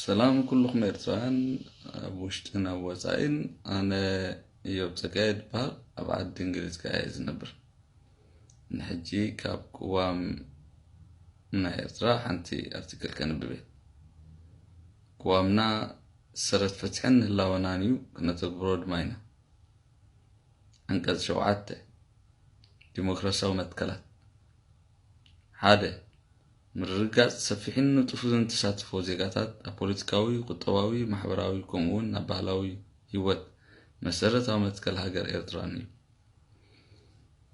ሰላም ኩልኹም ኤርትራውያን ኣብ ውሽጥን ኣብ ወጻኢን። ኣነ እዮብ ጸጋይ ይበሃል። ኣብ ዓዲ እንግሊዝ ከኣ እየ ዝነብር። ንሕጂ ካብ ቅዋም ናይ ኤርትራ ሓንቲ ኣርቲክል ከንብብ እየ። ቅዋምና ሰረት ፍትሕን ህላወናን እዩ፣ ክነተግብሮ ድማ ኢና። ዓንቀጽ ሸውዓተ፣ ዲሞክራሲያዊ መትከላት። ሓደ፣ ምርግጋጽ ሰፊሕን ንጡፍን ተሳትፎ ዜጋታት ኣብ ፖለቲካዊ፣ ቁጠባዊ፣ ማሕበራዊ፣ ከምኡውን ኣብ ባህላዊ ህይወት መሰረታዊ መትከል ሃገር ኤርትራን እዩ።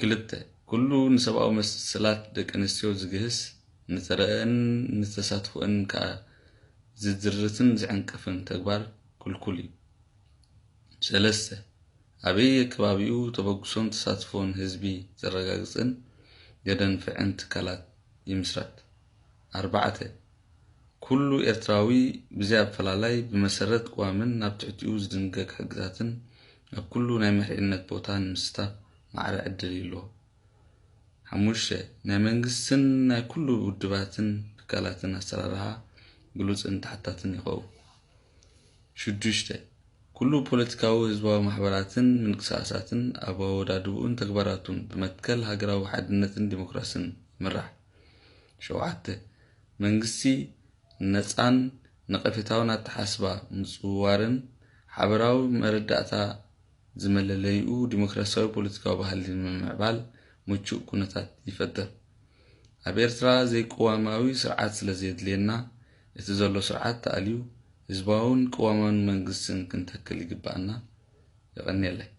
ክልተ፣ ኩሉ ንሰብኣዊ መሰላት ደቂ ኣንስትዮ ዝግህስ፣ ንተረኣን ንተሳትፎኣን ከኣ ዝድርትን ዝዕንቅፍን ተግባር ክልኩል እዩ። ሰለስተ፣ ኣበየ ከባቢኡ ተበግሶን ተሳትፎን ህዝቢ ዘረጋግጽን ዘደንፍዕን ትካላት ይምስረት። ኣርባዕተ፣ ኩሉ ኤርትራዊ ብዘይ ኣፈላላይ ብመሰረት ቅዋምን ናብ ትሕቲኡ ዝድንገግ ሕግታትን ኣብ ኩሉ ናይ መሪሕነት ቦታ ንምስታፍ ማዕረ ዕድል ይህልዎ። ሓሙሽተ፣ ናይ መንግስትን ናይ ኩሉ ውድባትን ትካላትን ኣሰራርሓ ግሉጽን ተሓታትን ይኸውን። ሽዱሽተ፣ ኩሉ ፖለቲካዊ ህዝባዊ ማሕበራትን ምንቅስቃሳትን ኣብ ኣወዳድብኡን ተግባራቱን ብመትከል ሃገራዊ ሓድነትን ዲሞክራስን ይምራሕ። ሸውዓተ፣ መንግስቲ ነጻን ነቐፌታውን ኣተሓስባ ምጽውዋርን ሓበራዊ መረዳእታ ዝመለለይኡ ዲሞክራሲያዊ ፖለቲካዊ ባህሊ ንምምዕባል ምቹእ ኩነታት ይፈጥር። ኣብ ኤርትራ ዘይቅዋማዊ ስርዓት ስለ ዘየድልየና፣ እቲ ዘሎ ስርዓት ተኣልዩ ህዝባውን ቅዋማውን መንግስትን ክንተክል ይግባኣና። የቐንየለይ።